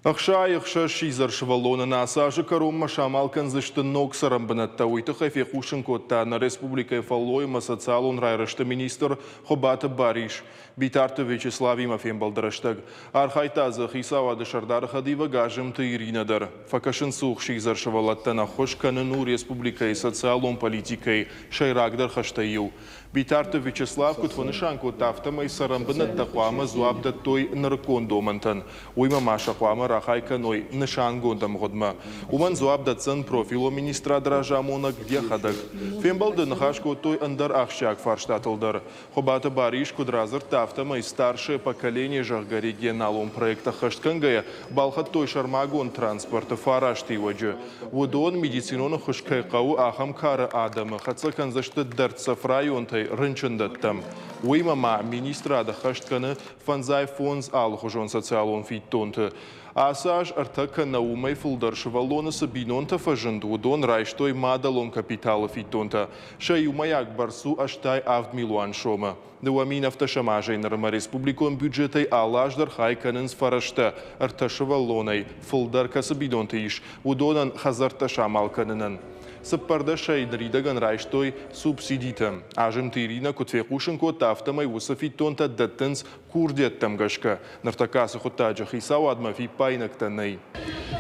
66 сидзӕр сывӕллонӕн ацы азы кӕронмӕ самал кӕндзысты ног цӕрӕнбынӕттӕ. Уый тыххӕй фехъусын кодта нӕ республикӕйы фӕллой ӕмӕ социалон райрӕзты министр Хуыбаты Барис Битарты Вячеславимӕ фембӕлды рӕстӕг. Архайдта дзы хицауады сӕрдары хӕдивӕг Азымты Иринӕ дӕр. Фӕкӕсынцух сидзӕр сывӕллӕттӕн ӕххуыс кӕнын у республикӕйы социалон политикӕйы сӕйрагдӕр хӕстӕй иу. Битарты Вячеслав куыд фӕнысан кодта, афтӕмӕй цӕрӕнбынӕттӕ хъуамӕ дзуапп дӕттой нырыккон домӕнтӕн. Уыимӕ ма сӕ хъуамӕ рахай кӕной нысангонд ӕмгъуыдмӕ. Уымӕн дзуапп дӕтдзӕн профилон министрады разамонӕг йӕхӕдӕг. Фембӕлды ныхас кодтой ӕндӕр ахсджиаг фарстатыл дӕр. Хуыбаты Барис куыд радзырдта, афтӕмӕй «Старшее поколение», зӕгъгӕ, регионалон проект ӕххӕст кӕнгӕйӕ, балхӕдтой сӕрмагонд транспорты фараст иуӕджы. Уыдон медицинон ӕххуыс кӕй хъӕуы, ахӕм кары адӕмы хӕццӕ кӕндзысты дӕрддзӕф районтӕй рынчындӕттӕм. Уыимӕ ма министрад ӕххӕст кӕны фӕндзай фондз алыхуызон социалон фиддонты. Ацы аз ӕртӕ кӕнӕ уымӕй фылдӕр сывӕллоны цы бинонтӕ фӕзынд, уыдон райстой мадӕлон капиталы фиддонтӕ. Сӕ иумӕйаг бӕрц у 87 милуан сомы. 2017 азӕй нырмӕ республикон бюджетӕй алы аз дӕр хай кӕнынц фӕрӕзтӕ, ӕртӕ сывӕллонӕй фылдӕр кӕцы бинонты ис, уыдонӕн хӕдзӕрттӕ самал кӕнынӕн. Цыппӕрдӕсӕй ныридӕгӕн райстой субсидитӕ. Азымты Иринӕ куыд фехъусын кодта, афтӕмӕй уыцы фиддонтӕ дӕттынц курдиӕттӕм гӕсгӕ. Ныртӕккӕ ацы хъуыддаджы хицауадмӕ фиппаинӕгтӕ нӕй.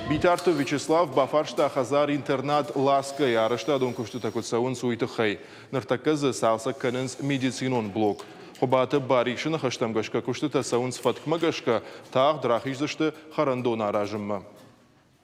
Битарты Вячеслав бафарста хӕдзар-интернат Ласкӕйы арӕзтадон куыстытӕ куыд цӕуынц, уый тыххӕй. Ныртӕккӕ дзы цалцӕг кӕнынц медицинон блок. Хуыбаты Барисы ныхӕстӕм гӕсгӕ куыстытӕ цӕуынц фӕткмӕ гӕсгӕ, тагъд рахиздзысты хӕрӕндон аразынмӕ.